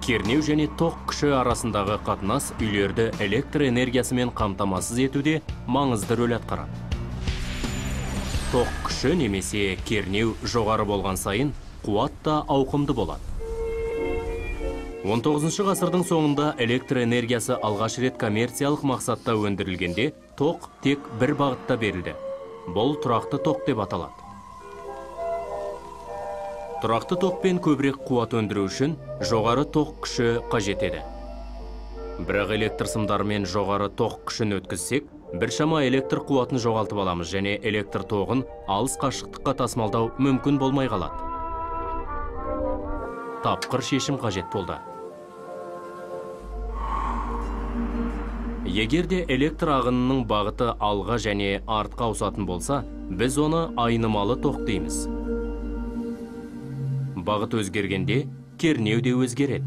Кернеу және тоқ күші арасындағы қатынас үйлерді электр энергиясымен қамтамасыз етуде маңызды рөл атқарады. Тоқ күші немесе кернеу жоғары болған сайын қуат та ауқымды болады. 19 ғасырдың соңында электр энергиясы алғаш рет коммерциялық мақсатта өндірілгенде тоқ тек бір бағытта берілді. Бұл тұрақты тоқ деп аталады. Тұрақты тоқпен көбірек қуат өндіру үшін жоғары тоқ күші қажет еді. Бірақ электр сымдарымен жоғары тоқ күшін өткізсек, біршама электр қуатын жоғалтып аламыз және электр тоғын алыс қашықтыққа тасымалдау мүмкін болмай қалады. Тапқыр шешім қажет болды. Егер де электр ағынының бағыты алға және артқа ауысатын болса, біз оны айнымалы тоқ дейміз. Бағыт өзгергенде, кернеу де өзгереді.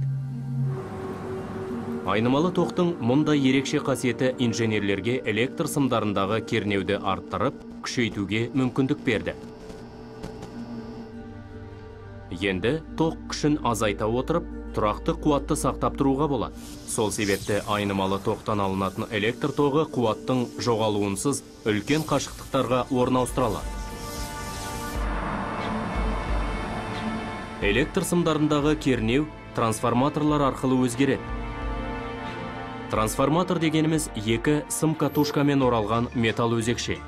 Айнымалы тоқтың мұндай ерекше қасиеті инженерлерге электр сымдарындағы кернеуді арттырып, күшейтуге мүмкіндік берді. Енді тоқ күшін азайта отырып, тұрақты қуатты сақтап тұруға болады. Сол себепті айнымалы тоқтан алынатын электр тоғы қуаттың жоғалуынсыз үлкен қашықтықтарға орын ауыстыра алады. Электр сымдарындағы кернеу трансформаторлар арқылы өзгереді. Трансформатор дегеніміз екі сым катушкамен оралған металл өзекше.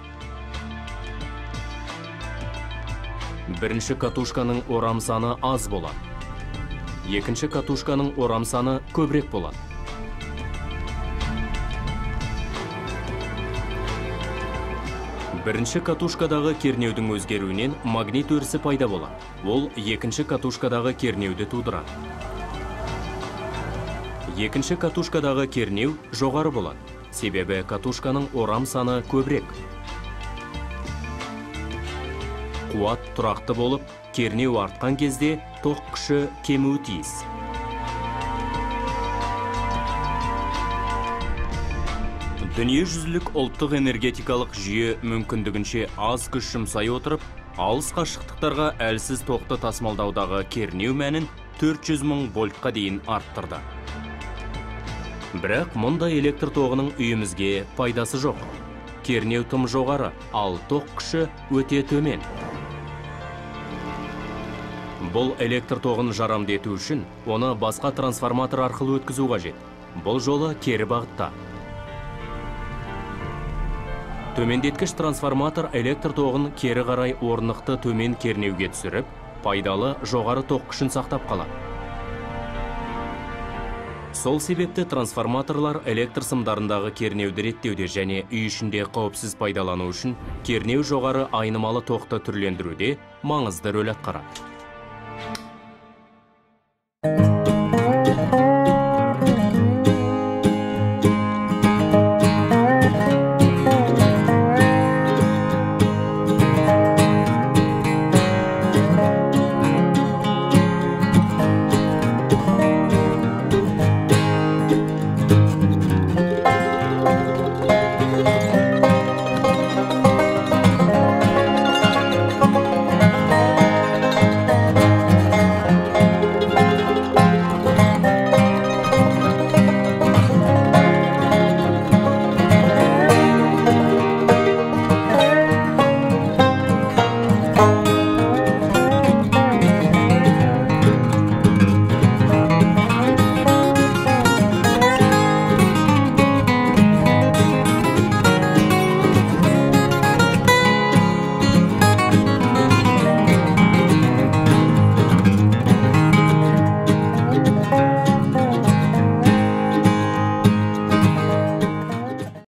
Бірінші катушканың орам саны аз болады. Екінші катушканың орам саны көбірек болады. Бірінші катушкадағы кернеудің өзгеруінен магнит өрісі пайда болады. Ол екінші катушкадағы кернеуді тудырады. Екінші катушкадағы кернеу жоғары болады. Себебі катушканың орам саны көбірек. Қуат тұрақты болып, кернеу артқан кезде тоқ күші кемуі тиіс. Дүниежүзілік ұлттық энергетикалық жүйе мүмкіндігінше аз күш жұмсай отырып, алыс қашықтықтарға әлсіз тоқты тасымалдаудағы кернеу мәнін 400 мың вольтқа дейін арттырды. Бірақ мұндай электр тоғының үйімізге пайдасы жоқ. Кернеу тым жоғары, ал тоқ күші өте төмен. Бұл электр тоғын жарамды ету үшін оны басқа трансформатор арқылы өткізу қажет. Бұл жолы кері бағытта. Төмендеткіш трансформатор электр тоғын кері қарай орнықты төмен кернеуге түсіріп, пайдалы жоғары тоқ күшін сақтап қалады. Сол себепті трансформаторлар электр сымдарындағы кернеуді реттеуде және үй ішінде қауіпсіз пайдалану үшін кернеу жоғары айнымалы тоқты түрлендіруде маңызды рөл атқарады.